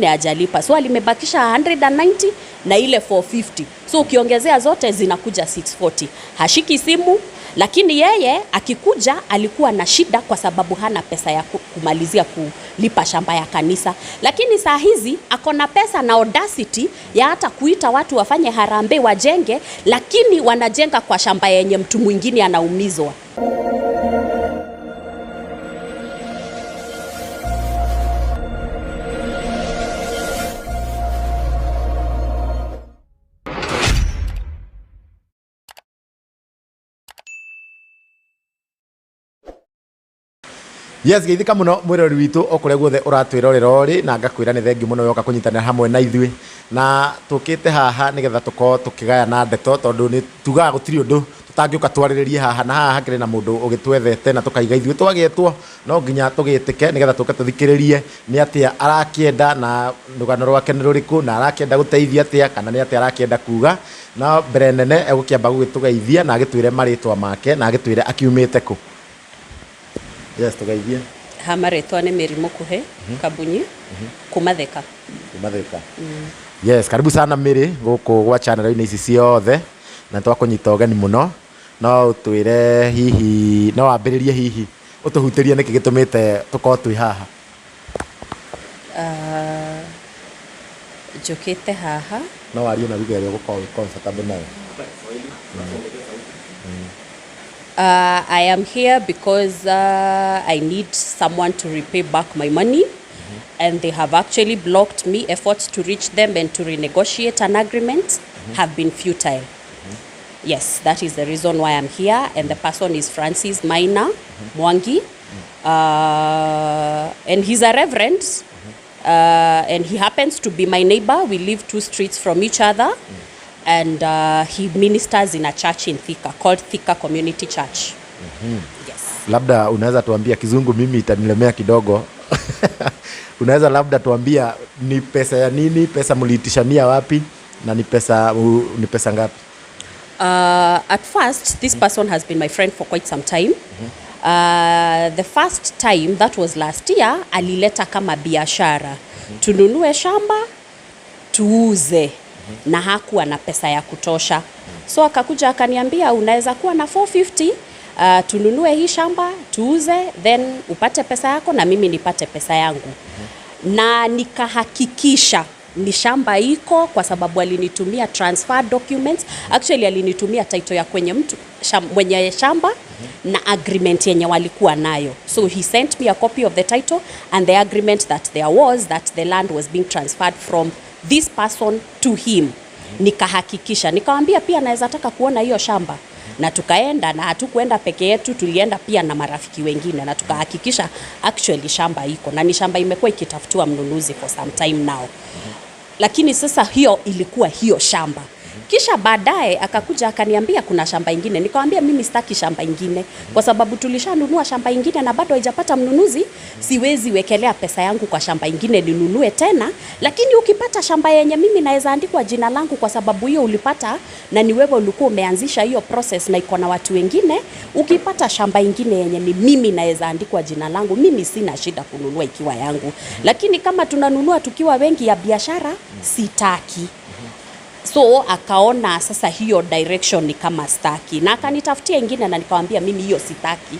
Hajalipa, so alimebakisha 190 na ile 450, so ukiongezea zote zinakuja 640. Hashiki simu, lakini yeye akikuja alikuwa na shida kwa sababu hana pesa ya kumalizia kulipa shamba ya kanisa, lakini saa hizi ako na pesa na audacity ya hata kuita watu wafanye harambee wajenge, lakini wanajenga kwa shamba yenye mtu mwingine anaumizwa. Yes, geithĩka mũno mwĩrori witũ o kũrĩa guothe ũratwĩrorera ũrĩ, na ngakwĩra nĩ thengiũ mũno yoka kũnyitanĩra hamwe na ithuĩ, na tũkĩte haha nĩgetha tũkorwo tũkĩgayana ndeto, tondũ nĩ tugaga gũtirĩ ũndũ tũtangĩũka twarĩrĩrie haha, na haha hakĩrĩ na mũndũ ũgĩtwethete na tũkaiga ithuĩ twagĩtwo no nginya tũgĩtĩke nĩgetha tũke tũthikĩrĩrie nĩ atĩa arakĩenda na rũgano rwake nĩ rũrĩkũ na arakĩenda gũteithia atĩa kana nĩ atĩa arakĩenda kuga. No mbere nene egũkĩamba gũgĩtũgeithia na agĩtwĩre marĩtwa make na agĩtwĩre akiumĩte kũ. Yes, tũgeithie. Ha, marĩtwa nĩ Mary Mũkuhĩ Kabunyi, kuma Thika. Kuma Thika. Yes, karibu sana Mary gũkũ gwa channel-inĩ ici ciothe, na twakũnyita ũgeni mũno. No ũtwĩre hihi, no wambĩrĩrie hihi ũtũhutĩrie nĩkĩ gĩtũmĩte tũkorwo twĩ haha. Njũkĩte haha. No warie na lugha ĩrĩa ũgũkorwo wĩ comfortable nayo. I am here because I need someone to repay back my money, and they have actually blocked me. Efforts to reach them and to renegotiate an agreement have been futile. Yes, that is the reason why I'm here, and the person is Francis Maina Mwangi, and he's a reverend, and he happens to be my neighbor. We live 2 streets from each other. And he ministers in a church in Thika called Thika Community Church. Yes. Labda unaweza tuambia, kizungu mimi itanilemea kidogo. Unaweza labda tuambia ni pesa ya nini, pesa mliitishania wapi na ni pesa ngapi? At first, this person has been my friend for quite some time. The first time, that was last year, alileta kama biashara. Tununue shamba, tuuze. Na hakuwa na pesa ya kutosha. So akakuja akaniambia unaweza kuwa na 450, tununue hii shamba, tuuze, then upate pesa yako na mimi nipate pesa yangu. Na nikahakikisha ni shamba iko kwa sababu alinitumia transfer documents. Actually alinitumia title ya kwenye mtu mwenye shamba na agreement yenye walikuwa nayo. So he sent me a copy of the title and the agreement that there was that the land was being transferred from this person to him. Nikahakikisha, nikamwambia pia naweza taka kuona hiyo shamba, na tukaenda, na hatukuenda peke yetu, tulienda pia na marafiki wengine na tukahakikisha actually shamba iko, na ni shamba imekuwa ikitafutiwa mnunuzi for some time now. Lakini sasa hiyo ilikuwa hiyo shamba. Kisha baadaye akakuja akaniambia kuna shamba ingine. Nikamwambia mimi sitaki shamba ingine kwa sababu tulishanunua shamba ingine na bado haijapata mnunuzi. Siwezi wekelea pesa yangu kwa shamba ingine ninunue tena, lakini ukipata shamba yenye mimi naweza andikwa jina langu kwa sababu hiyo ulipata na ni wewe ulikuwa umeanzisha hiyo process na iko na watu wengine, ukipata shamba ingine yenye ni mimi naweza andikwa jina langu, mimi sina shida kununua ikiwa yangu. Lakini kama tunanunua tukiwa wengi ya biashara, sitaki. So akaona sasa hiyo direction ni kama staki, na akanitafutia ingine na nikamwambia mimi hiyo sitaki.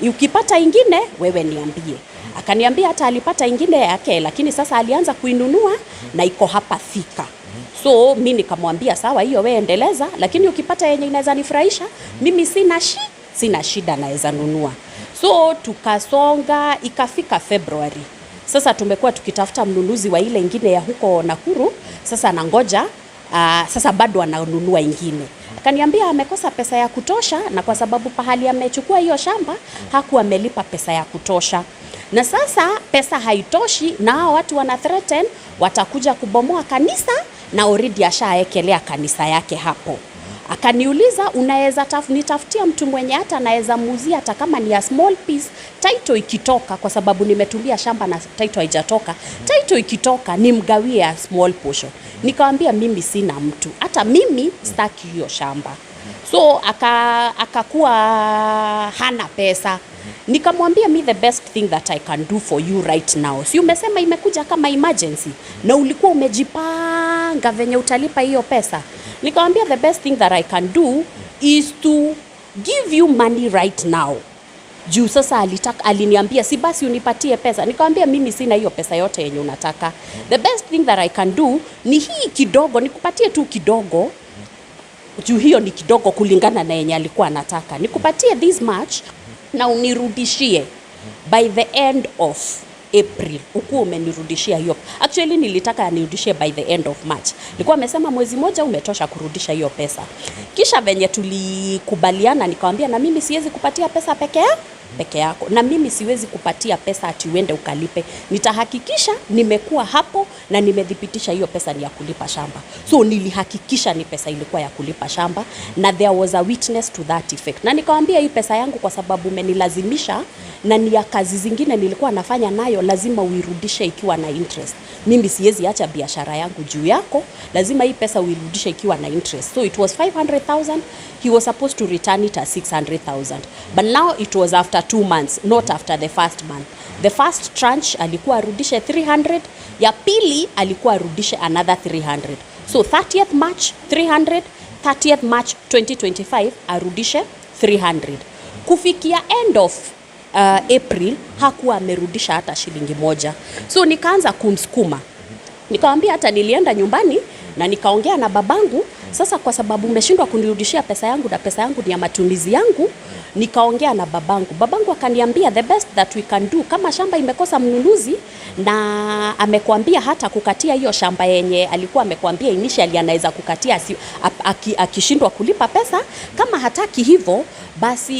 Ukipata ingine wewe niambie. Akaniambia hata alipata ingine yake, lakini sasa alianza kuinunua na iko hapa Thika. So mimi nikamwambia sawa, hiyo wewe endeleza, lakini ukipata yenye inaweza nifurahisha mimi sina shida, naweza nunua. So tukasonga ikafika February. Sasa tumekuwa tukitafuta mnunuzi wa ile ingine ya huko Nakuru. Sasa nangoja, sasa bado ananunua ingine. Akaniambia amekosa pesa ya kutosha, na kwa sababu pahali amechukua hiyo shamba hakuwa amelipa pesa ya kutosha. Na sasa pesa haitoshi, na hao watu wana threaten watakuja kubomoa kanisa, na already ashaekelea kanisa yake hapo. Akaniuliza unaweza nitafutia mtu mwenye hata anaweza muuzia hata kama ni a small piece, title ikitoka, kwa sababu nimetumia shamba na title haijatoka, title ikitoka nimgawie a small portion. Nikamwambia mimi sina mtu, hata mimi sitaki hiyo shamba. So akakuwa hana pesa. Nikamwambia, "Me, the best thing that I can do for you right now, si umesema imekuja kama emergency na ulikuwa umejipanga venye utalipa hiyo pesa?" Nikamwambia, "The best thing that I can do is to give you money right now." Juu sasa alitaka, aliniambia, "Si basi unipatie pesa?" Nikamwambia, "Mimi sina hiyo pesa yote yenye unataka. The best thing that I can do ni hii kidogo, nikupatie tu kidogo," juu hiyo ni kidogo kulingana na yenye alikuwa anataka. "Nikupatie this much na unirudishie by the end of April, ukuwa umenirudishia hiyo." Actually, nilitaka anirudishie by the end of March. Nilikuwa amesema mwezi moja umetosha kurudisha hiyo pesa. Kisha venye tulikubaliana, nikamwambia, "Na mimi siwezi kupatia pesa peke yako, na mimi siwezi kupatia pesa ati uende ukalipe. Nitahakikisha nimekuwa hapo na nimethibitisha hiyo pesa ni ya kulipa shamba." So nilihakikisha ni pesa ilikuwa ya kulipa shamba na there was a witness to that effect. Na nikamwambia, "Hii pesa yangu, kwa sababu umenilazimisha na ni ya kazi zingine nilikuwa nafanya nayo, lazima uirudishe ikiwa na interest. Mimi siwezi acha biashara yangu juu yako, lazima hii pesa uirudishe ikiwa na interest." So it was 500,000. He was supposed to return it at 600,000. But now it was after 2 months, not after the first month. The first tranche alikuwa arudishe 300, ya pili alikuwa arudishe another 300. So 30th March 300, 30th March 2025 arudishe 300. Kufikia end of April hakuwa amerudisha hata shilingi moja. So nikaanza kumsukuma, nikamwambia, hata nilienda nyumbani na nikaongea na babangu. "Sasa kwa sababu umeshindwa kunirudishia pesa yangu na pesa yangu ni ya matumizi yangu," nikaongea na babangu. Babangu akaniambia, "The best that we can do, kama shamba imekosa mnunuzi na amekwambia hata kukatia hiyo shamba yenye alikuwa amekwambia initially anaweza kukatia akishindwa kulipa pesa, kama hataki hivyo, basi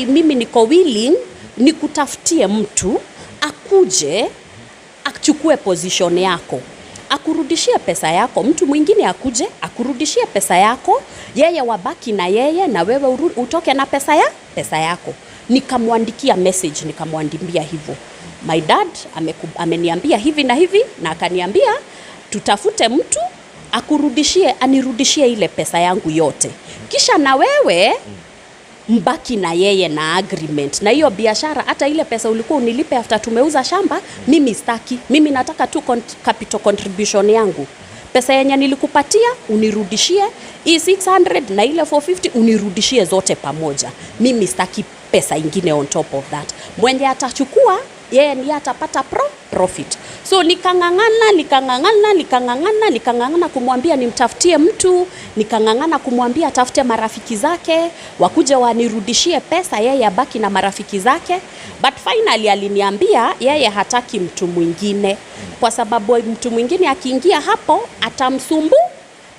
mimi niko willing nikutafutie mtu akuje achukue position yako, akurudishie pesa yako. Mtu mwingine akuje akurudishie pesa yako, yeye wabaki na yeye na wewe utoke na pesa yako." Nikamwandikia message, nikamwandikia hivyo, "My dad ameniambia hivi na hivi na akaniambia tutafute mtu akurudishie, anirudishie ile pesa yangu yote, kisha na wewe mbaki na yeye na agreement na hiyo biashara. Hata ile pesa ulikuwa unilipe after tumeuza shamba, mimi staki. Mimi nataka tu capital contribution yangu, pesa yenye nilikupatia unirudishie, hii 600 na ile 450 unirudishie zote pamoja. Mimi staki pesa ingine on top of that. Mwenye atachukua yeye ndiye atapata profit." So nikang'ang'ana, nikang'ang'ana, nikang'ang'ana, nikang'ang'ana kumwambia nimtafutie mtu, nikang'ang'ana kumwambia atafute marafiki zake wakuje wanirudishie pesa, yeye abaki na marafiki zake. But finally aliniambia yeye hataki mtu mwingine kwa sababu mtu mwingine akiingia hapo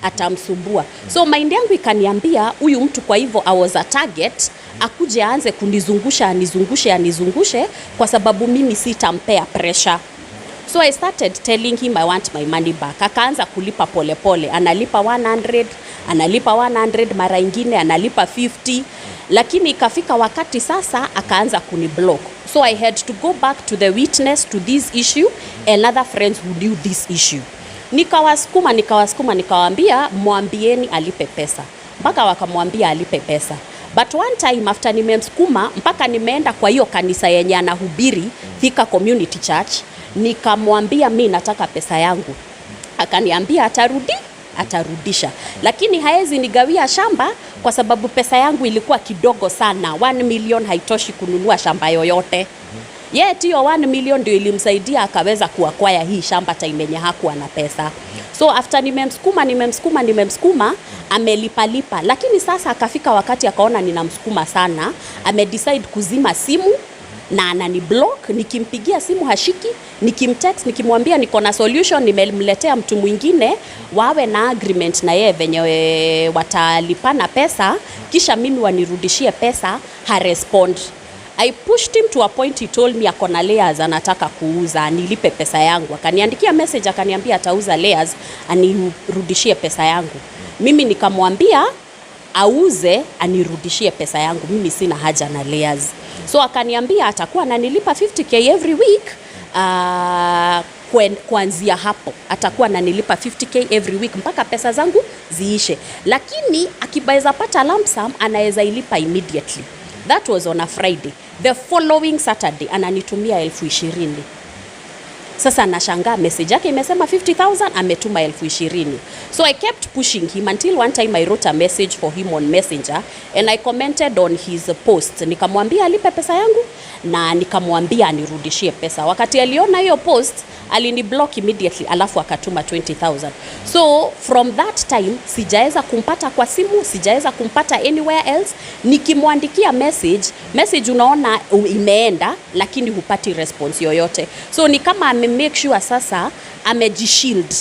atamsumbua. So mind yangu ikaniambia huyu mtu, kwa hivyo I was a target, akuje aanze kunizungusha, anizungushe, anizungushe, kwa sababu mimi sitampea pressure. So I started telling him I want my money back. Akaanza kulipa polepole pole. Analipa 100, analipa 100, mara ingine analipa 50, lakini ikafika wakati sasa akaanza kuniblock. So I had to go back to the witness to this issue and other friends who knew this issue. Nikawasukuma, nikawasukuma, nikawaambia, "Mwambieni alipe pesa," mpaka wakamwambia alipe pesa. But one time after nimemsukuma mpaka nimeenda kwa hiyo kanisa yenye anahubiri, Thika Community Church, nikamwambia, "Mi nataka pesa yangu." Akaniambia atarudisha, lakini haezi nigawia shamba kwa sababu pesa yangu ilikuwa kidogo sana. 1 million haitoshi kununua shamba yoyote. Yet hiyo 1 million ndio ilimsaidia akaweza kuacquire hii shamba time yenye hakuwa na pesa. So after nimemsukuma, nimemsukuma, nimemsukuma, amelipalipa, lakini sasa akafika wakati akaona ninamsukuma sana, amedecide kuzima simu na anani block. Nikimpigia simu hashiki, nikimtext nikimwambia niko na solution, nimemletea mtu mwingine wawe na agreement na yeye venye watalipana pesa, kisha mimi wanirudishie pesa, harespond. I pushed him to a point he told me ako na layers anataka kuuza nilipe pesa yangu. Akaniandikia message akaniambia atauza layers anirudishie pesa yangu. Mimi nikamwambia auze anirudishie pesa yangu, mimi sina haja na layers. So akaniambia atakuwa ananilipa 50K every week, kuanzia hapo atakuwa ananilipa 50K every week mpaka pesa zangu ziishe, lakini akiweza pata lump sum anaweza ilipa immediately. That was on a Friday. The following Saturday ananitumia 20,000. Sasa nashangaa, message yake imesema 50,000, ametuma 20,000. So I kept pushing him until one time I wrote a message for him on Messenger and I commented on his post. Nikamwambia alipe pesa yangu na nikamwambia anirudishie pesa. Wakati aliona hiyo post, aliniblock immediately, alafu akatuma 20,000. So from that time sijaweza kumpata kwa simu, sijaweza kumpata anywhere else. Nikimwandikia message, message unaona imeenda, lakini hupati response yoyote. So ni kama ame make sure sasa amejishield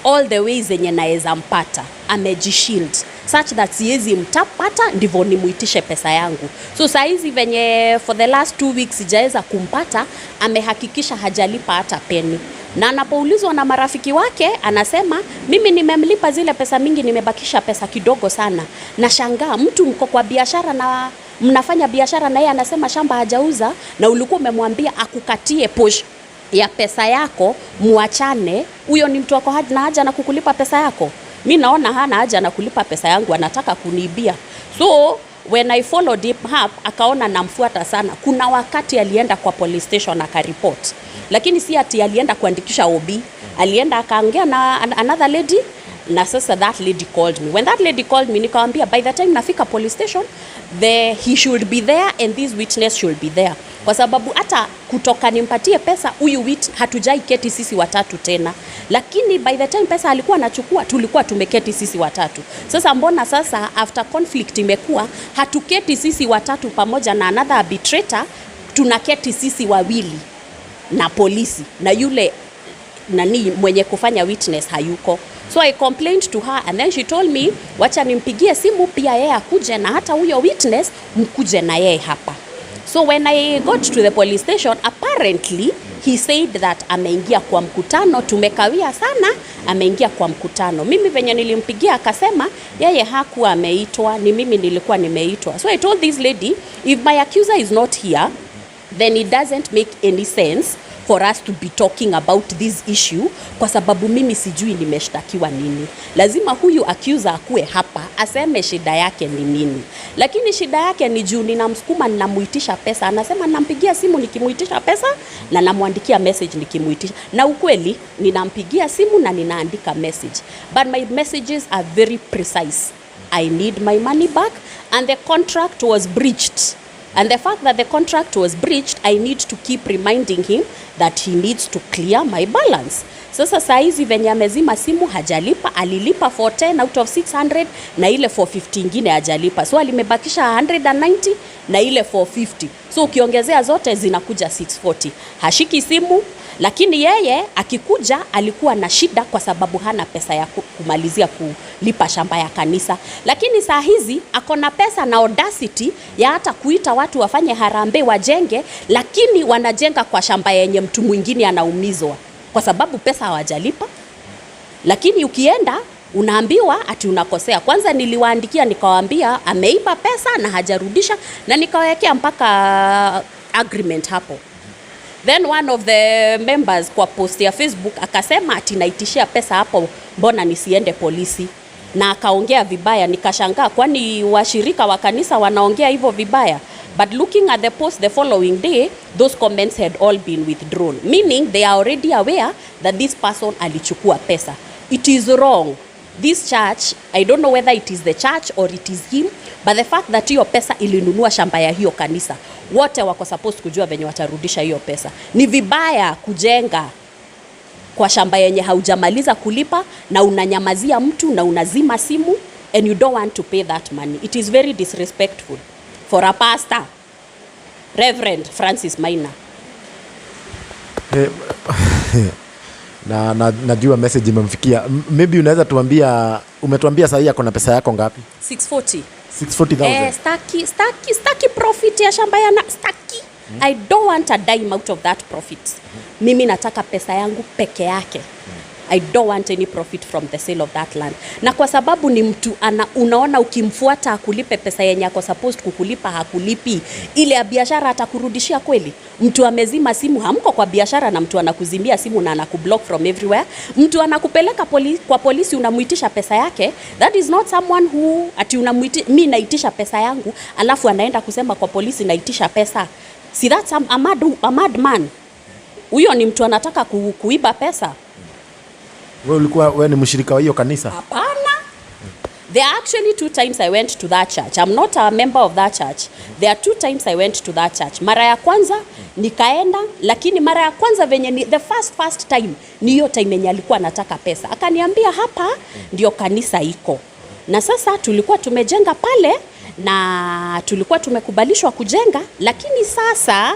all the ways zenye naweza mpata, amejishield such that siwezi mtapata ndivyo nimuitishe pesa yangu. So saa hizi venye for the last 2 weeks sijaweza kumpata, amehakikisha hajalipa hata peni, na anapoulizwa na marafiki wake anasema, "Mimi nimemlipa zile pesa mingi, nimebakisha pesa kidogo sana." Nashangaa, mtu mko kwa biashara na mnafanya biashara na yeye anasema shamba hajauza, na ulikuwa umemwambia akukatie portion ya pesa yako muachane. Huyo ni mtu wako na haja na kukulipa pesa yako? Mi naona hana haja na kulipa pesa yangu, anataka kuniibia. So when I followed him up, akaona namfuata sana. Kuna wakati alienda kwa police station akaripot, lakini si ati alienda kuandikisha OB. Alienda akaongea na another lady, na sasa that lady called me. When that lady called me, nikawambia by the time nafika police station, he should be there and this witness should be there, kwa sababu hata kutoka nimpatie pesa huyu hatujai keti sisi watatu tena, lakini by the time pesa alikuwa anachukua, tulikuwa tumeketi sisi watatu. Sasa mbona sasa after conflict imekuwa, hatuketi sisi watatu pamoja na another arbitrator, tunaketi sisi wawili na polisi, na yule nani mwenye kufanya witness hayuko? So I complained to her and then she told me wacha nimpigie simu pia yeye akuje, na hata huyo witness mkuje na yeye hapa. So when I got to the police station, apparently he said that ameingia kwa mkutano, tumekawia sana, ameingia kwa mkutano. Mimi venye nilimpigia, akasema yeye hakuwa ameitwa, ni mimi nilikuwa nimeitwa. So I told this lady, if my accuser is not here, then it doesn't make any sense for us to be talking about this issue, kwa sababu mimi sijui nimeshtakiwa nini. Lazima huyu accuser akuwe hapa aseme shida yake ni nini. Lakini shida yake ni juu ninamsukuma, ninamuitisha pesa, anasema nampigia simu nikimuitisha pesa na namwandikia message nikimuitisha. Na ukweli ninampigia simu na ninaandika message, but my messages are very precise. I need my money back and the contract was breached. And the fact that the contract was breached, I need to keep reminding him that he needs to clear my balance. Sasa saa hizi venye amezima simu, hajalipa, alilipa 410 out of 600 na ile 450 ingine hajalipa. So alimebakisha 190 na ile 450. So ukiongezea zote zinakuja 640. Hashiki simu, lakini yeye akikuja alikuwa na shida kwa sababu hana pesa ya kumalizia kulipa shamba ya kanisa, lakini saa hizi ako na pesa na audacity ya hata kuita watu wafanye harambee wajenge, lakini wanajenga kwa shamba yenye mtu mwingine anaumizwa kwa sababu pesa hawajalipa. Lakini ukienda unaambiwa ati unakosea. Kwanza niliwaandikia nikawaambia ameiba pesa na hajarudisha, na nikawekea mpaka agreement hapo. Then one of the members kwa post ya Facebook akasema ati naitishia pesa hapo, mbona nisiende polisi? Na akaongea vibaya, nikashangaa, kwani washirika wa kanisa wanaongea hivyo vibaya? But looking at the post the following day, those comments had all been withdrawn, meaning they are already aware that this person alichukua pesa. It is wrong. This church, I don't know whether it is the church or it is him, but the fact that hiyo pesa ilinunua shamba ya hiyo kanisa, wote wako supposed kujua venye watarudisha hiyo pesa. Ni vibaya kujenga kwa shamba yenye haujamaliza kulipa na unanyamazia mtu na unazima simu and you don't want to pay that money. It is very disrespectful for a pastor, Reverend Francis Maina. Na najua message imemfikia. Maybe unaweza tuambia, umetuambia sahii ako na pesa yako ngapi? 640. 640,000. Eh, staki, staki, staki profit ya shamba ya na, staki. I don't want a dime out of that profit. Mimi nataka pesa yangu peke yake. I don't want any profit from the sale of that land. Na kwa sababu ni mtu unaona ukimfuata akulipe pesa yenye ako supposed kukulipa hakulipi, ile ya biashara atakurudishia kweli? Mtu amezima simu, hamko kwa biashara na mtu anakuzimia simu na anakublock from everywhere. Mtu anakupeleka kwa polisi unamuitisha pesa yake. That is not someone who ati mi naitisha pesa yangu alafu anaenda kusema kwa polisi naitisha pesa. See, that's a mad man. Huyo ni mtu anataka kuiba pesa. Wewe ulikuwa, wewe ni mshirika wa hiyo kanisa? Hapana. There are actually two times I went to that church. I'm not a member of that church. There are two times I went to that church. Mara ya kwanza nikaenda, lakini mara ya kwanza venye ni, the first time ni hiyo time yenye alikuwa anataka pesa. Akaniambia hapa ndio kanisa iko. Na sasa tulikuwa tumejenga pale na tulikuwa tumekubalishwa kujenga, lakini sasa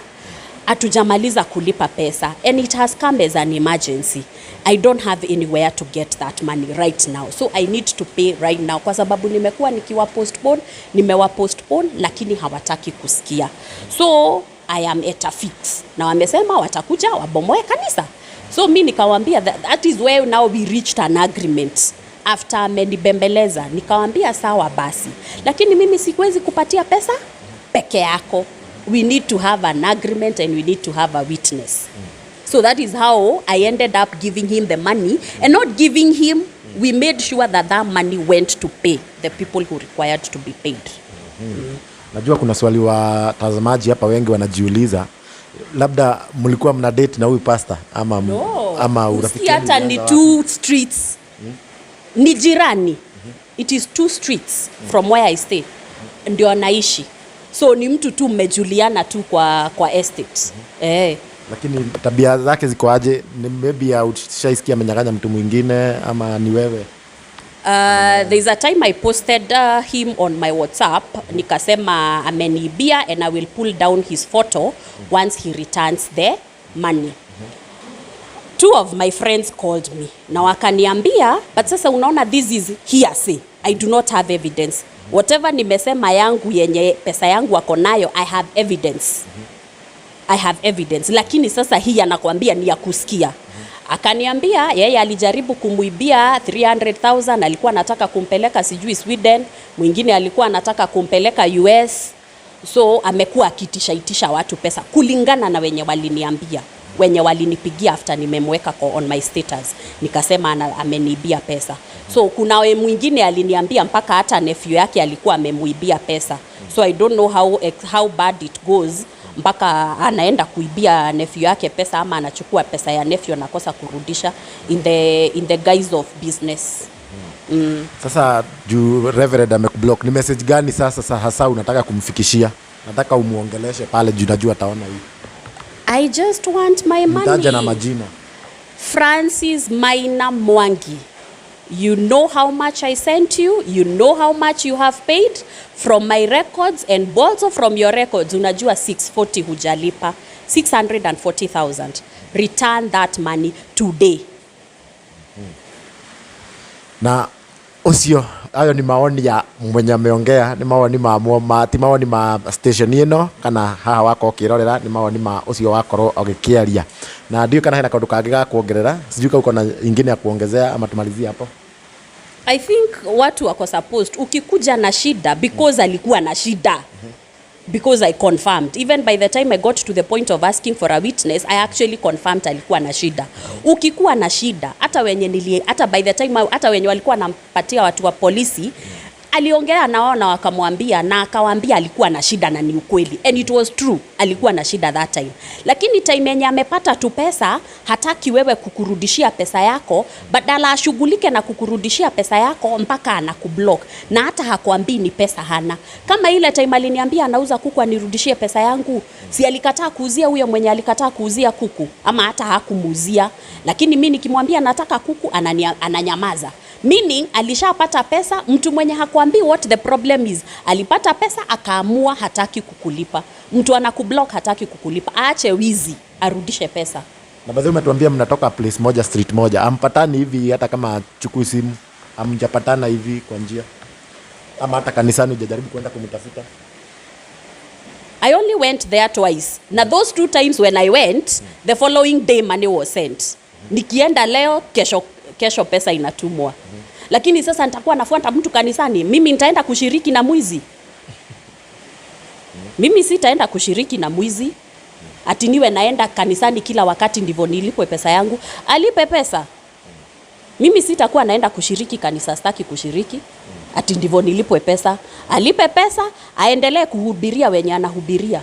hatujamaliza kulipa pesa and it has come as an emergency. I don't have anywhere to get that money right now, so I need to pay right now, kwa sababu nimekuwa nikiwa postpone, nimewa postpone, lakini hawataki kusikia. So I am at a fix, na wamesema watakuja wabomoe kanisa. So mi nikawambia that is where now we reached an agreement. After amenibembeleza, nikawambia sawa basi, lakini mimi siwezi kupatia pesa peke yako. We need to have an agreement and we need to have a witness. So that is how I ended up giving him the money, and not giving him, we made sure that that money went to pay the people who required to be paid. Najua kuna swali watazamaji hapa wengi wanajiuliza, labda mlikuwa mna date na huyu pastor ama, No. ama urafiki Usikia wenu hata ni ulianza wapi? two streets. Ni jirani. It is two streets from where I stay. Ndio anaishi. So ni mtu tu mmejuliana tu kwa estate. Eh. Lakini tabia zake ziko aje? Ni maybe ushaisikia amenyang'anya mtu mwingine ama ni wewe? There's a time I posted him on my WhatsApp, nikasema ameniibia and I will pull down his photo once he returns the money. Two of my friends called me na wakaniambia, but sasa unaona, this is hearsay. I do not have evidence. Whatever nimesema yangu yenye pesa yangu ako nayo, I have evidence. I have evidence, lakini sasa hii anakuambia ni ya kusikia. Akaniambia yeye alijaribu kumuibia 300,000, alikuwa anataka kumpeleka sijui Sweden, mwingine alikuwa anataka kumpeleka US. So amekuwa akitisha itisha watu pesa kulingana na wenye waliniambia, wenye walinipigia after nimemweka on my status, nikasema ameniibia pesa. So kuna we mwingine aliniambia mpaka hata nephew yake alikuwa amemuibia pesa. So I don't know how bad it goes mpaka anaenda kuibia nephew yake pesa ama anachukua pesa ya nephew anakosa kurudisha in the guise of business. Sasa juu Reverend amekublock, ni message gani sasa hasa unataka kumfikishia? Nataka umuongeleshe pale juu najua ataona hii. I just want my money. Mtaja na majina. Francis Maina Mwangi. You know how much I sent you. You know how much you have paid from my records and also from your records. Unajua 640 hujalipa. 640,000. Return that money today. Na ucio ayo ni maoni ya mwenye ameongea, ni mawoni ma ma ti mawoni ma station ĩno kana haha wakorwo ũkĩrorera, nĩ mawoni ma ũcio wakorwo ũgĩkĩaria, na ndiũĩ kana hena kaũndũ kangĩ ga kuongerera. Sijui kama uko na ingine ya kuongezea ama tumalizie hapo. I think watu wako supposed, ukikuja na shida, because alikuwa na shida, because I confirmed, even by the time I got to the point of asking for a witness, I actually confirmed alikuwa na shida. Ukikuwa na shida, hata wenye nili, hata by the time, hata wenye walikuwa nampatia watu wa polisi, aliongea na wao na wakamwambia na akawaambia alikuwa na shida, na ni ukweli, and it was true, alikuwa na shida that time. Lakini time yenye amepata tu pesa, hataki wewe kukurudishia pesa yako. Badala ashughulike na kukurudishia pesa yako, mpaka anakublock na hata hakuambii ni pesa hana. Kama ile time aliniambia anauza kuku anirudishie pesa yangu, si alikataa kuuzia huyo mwenye alikataa kuuzia kuku, ama hata hakumuuzia? Lakini mi nikimwambia nataka kuku, ananyamaza, meaning alishapata pesa. Mtu mwenye hakuambii what the problem is, alipata pesa akaamua hataki kukulipa. Mtu anakublock hataki kukulipa, aache wizi, arudishe pesa. Na baadhi umetuambia mnatoka place moja, street moja, ampatani hivi hata kama achukui simu? Amjapatana hivi kwa njia ama hata kanisani hujajaribu kwenda kumtafuta? I only went there twice. Na those two times when I went, the following day money was sent. Nikienda leo, kesho Kesho pesa inatumwa. Lakini sasa nitakuwa nafuata mtu kanisani? Mimi nitaenda kushiriki na mwizi? Mimi sitaenda kushiriki na mwizi ati niwe naenda kanisani kila wakati ndivyo nilipwe pesa yangu. Alipe pesa. Mimi sitakuwa naenda kushiriki kanisa, sitaki kushiriki ati ndivyo nilipwe pesa. Alipe pesa, aendelee kuhubiria wenye anahubiria.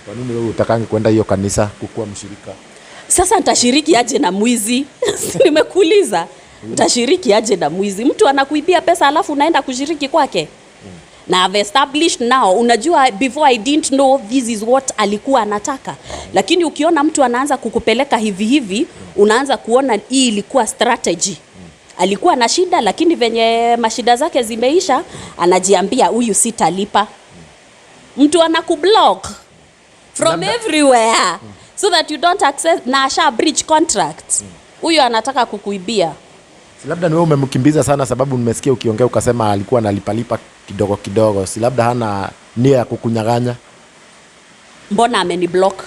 Kwa nini wewe utakangi kwenda hiyo kanisa kukuwa mshirika? Sasa nitashiriki aje na mwizi? Nimekuuliza, nitashiriki aje na mwizi? Mtu anakuibia pesa alafu unaenda kushiriki kwake? Na I've established now, unajua, before I didn't know this is what alikuwa anataka. Lakini ukiona mtu anaanza kukupeleka hivi hivi, unaanza kuona hii ilikuwa strategy. Alikuwa na shida, lakini venye mashida zake zimeisha, anajiambia, "Huyu sitalipa." Mtu anakublock from everywhere so that you don't access, na asha breach contract. Huyu anataka kukuibia. Si labda ni wewe umemkimbiza sana, sababu nimesikia ukiongea ukasema alikuwa analipalipa kidogo kidogo. Si labda hana nia ya kukunyang'anya? Mbona ameniblock?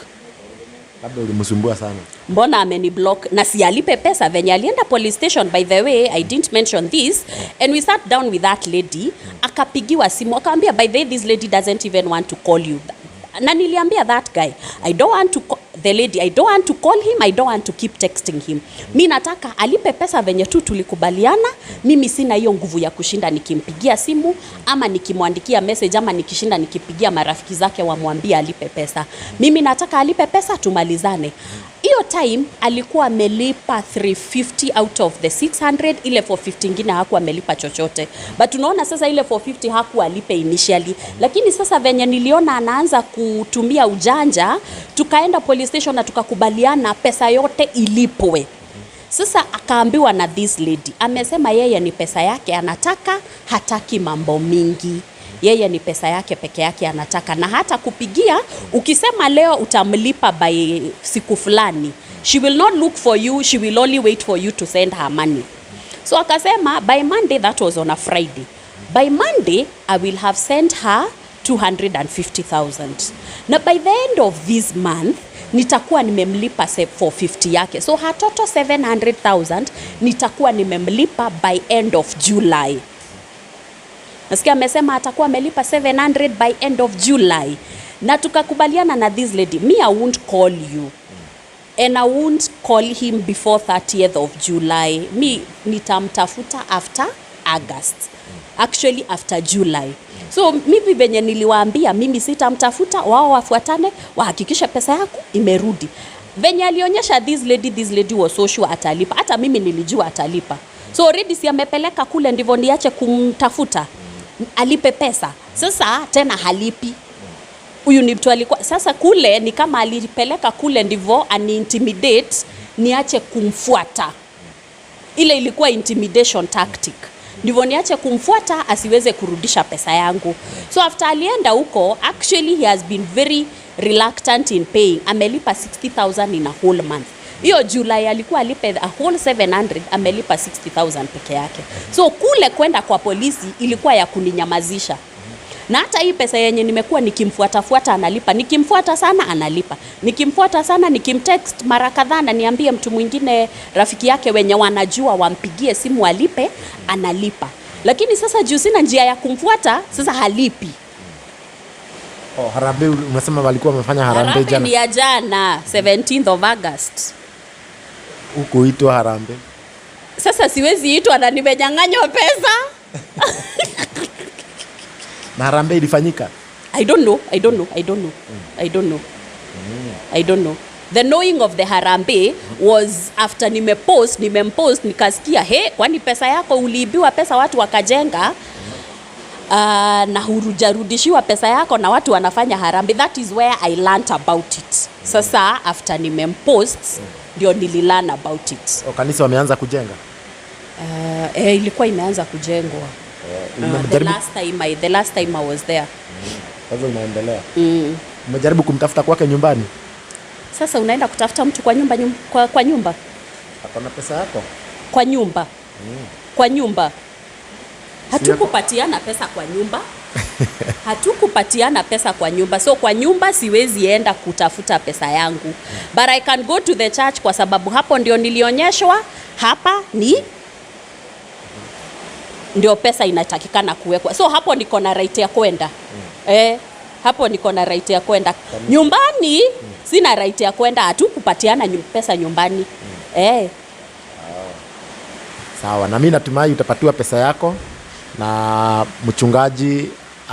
Labda ulimsumbua sana. Mbona ameniblock? Na si alipe pesa venye alienda police station? By the way, I didn't mention this, and we sat down with that lady. Akapigiwa simu, akamwambia, "By the way, this lady doesn't even want to call you." Na niliambia that guy, I don't want to the lady, I don't want to call him, I don't want to keep texting him. Mi nataka alipe pesa venye tu tulikubaliana. Mimi sina hiyo nguvu ya kushinda nikimpigia simu ama nikimwandikia message ama nikishinda nikipigia marafiki zake wamwambie alipe pesa. Mimi nataka alipe pesa, tumalizane. Hiyo time alikuwa amelipa 350 out of the 600. Ile 450 ingine hakuwa amelipa chochote, but unaona sasa ile 450 hakuwa alipe initially. Lakini sasa venye niliona anaanza kutumia ujanja, tukaenda police station na tukakubaliana pesa yote ilipwe. Sasa akaambiwa na this lady, amesema yeye ni pesa yake anataka, hataki mambo mingi. Yeye ni pesa yake peke yake anataka, na hata kupigia ukisema leo utamlipa by siku fulani, she will not look for you, she will only wait for you to send her money. So akasema by Monday, that was on a Friday, by Monday I will have sent her 250,000, na by the end of this month nitakuwa nimemlipa 450 yake. So her total 700,000 nitakuwa nimemlipa by end of July. Nasikia amesema atakuwa amelipa 700 by end of July. Na tukakubaliana na this lady, me, I won't call you and I won't call him before 30th of July. Mi nitamtafuta after August, actually after July. So mimi venye niliwaambia, mimi sitamtafuta, wao wafuatane, wahakikishe pesa yako imerudi. Venye alionyesha this lady, this lady was so sure atalipa. Hata mimi nilijua atalipa. So already si amepeleka kule ndivyo niache kumtafuta, alipe pesa. Sasa tena halipi. Huyu ni mtu alikuwa sasa kule, ni kama alipeleka kule ndivyo ani-intimidate niache kumfuata. Ile ilikuwa intimidation tactic, ndivyo niache kumfuata, asiweze kurudisha pesa yangu. So after alienda huko, actually he has been very reluctant in paying. Amelipa 60,000 in a whole month. Hiyo July alikuwa alipe a whole 700, amelipa 60,000 peke yake. So kule kwenda kwa polisi ilikuwa ya kuninyamazisha. Na hata hii pesa yenye nimekuwa nikimfuatafuata analipa, nikimfuata sana analipa, nikimfuata sana, nikimtext mara kadhaa na niambie mtu mwingine rafiki yake wenye wanajua wampigie simu alipe, analipa. Lakini sasa juu sina njia ya kumfuata, sasa halipi. Oh, harambee, unasema walikuwa wamefanya harambee Harambee jana? Ni ya jana, 17th of August. Hukuitwa harambee? Sasa siwezi itwa na nimenyang'anywa pesa. Na harambee ilifanyika? I don't know. I don't know. I don't know. I don't know. I don't know. The knowing of the harambee was after nimepost, nimempost, nikasikia, "He, kwani pesa yako, uliibiwa pesa watu wakajenga, na hurujarudishiwa pesa yako na watu wanafanya harambee." That is where I learnt about it. Sasa after nimempost ndio nililearn about it. Oh, kanisa wameanza kujenga? Ilikuwa imeanza kujengwa. The last time I was there. Kwa hivyo inaendelea. Umejaribu kumtafuta kwake nyumbani? Sasa unaenda kutafuta mtu kwa nyumba, kwa nyumba? Akona pesa yako? Kwa nyumba. Kwa nyumba. Hatukupatiana pesa kwa nyumba. Hatukupatiana pesa kwa nyumba, so kwa nyumba siwezi enda kutafuta pesa yangu, but I can go to the church kwa sababu hapo ndio nilionyeshwa, hapa ni ndio pesa inatakikana kuwekwa, so hapo niko na right ya kwenda. Eh, hapo niko na right ya kwenda. Nyumbani sina right ya kwenda, hatukupatiana pesa nyumbani. Eh. Sawa, na mimi natumai utapatiwa pesa yako na mchungaji.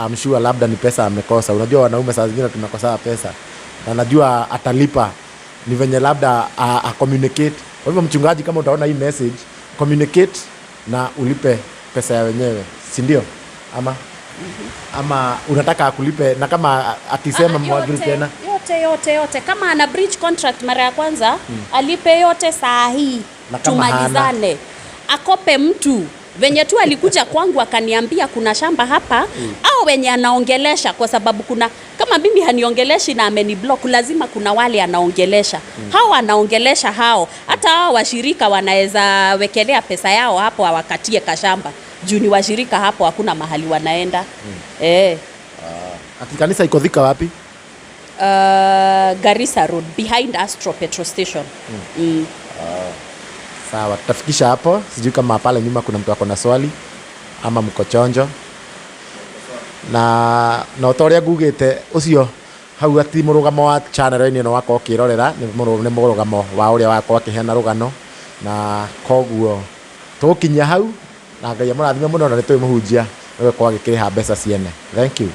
I'm sure labda ni pesa amekosa. Unajua wanaume saa zingine tunakosa pesa, na najua atalipa, ni venye labda a communicate. Kwa hivyo mchungaji, kama utaona hii message, communicate na ulipe pesa ya wenyewe, si ndio? Ama unataka akulipe, na kama akisema Ah, mwagree yote, tena? Yote, yote, yote. Kama ana breach contract mara ya kwanza, alipe yote saa hii. Na kama hana? Tumalizane. Akope mtu venye tu alikuja kwangu akaniambia kuna shamba hapa, au wenye anaongelesha, kwa sababu kuna kama mimi haniongeleshi na ameniblock, lazima kuna wale anaongelesha. Hao anaongelesha hao, hata hao washirika wanaweza wekelea pesa yao hapo awakatie kashamba, juu ni washirika hapo, hakuna mahali wanaenda. Eh. Ati kanisa iko Thika wapi? Garissa Road, behind Astro petrol station. Sawa, tutafikisha hapo. Sijui kama pale nyuma kuna mtu ako na swali ama mko chonjo. Na ta ũrĩa ngugĩte ũcio hau ati mũrũgamo wa channel-inĩ ĩno wakorwo ũkĩrorera nĩ mũrũgamo wa ũrĩa wakorwo akĩheana rũgano, na koguo tũgũkinyia hau, na Ngai amũrathime mũno, na nĩ tũĩ mũhunjia nĩwe gũkorwo agĩkĩrĩha mbeca ciene. Thank you.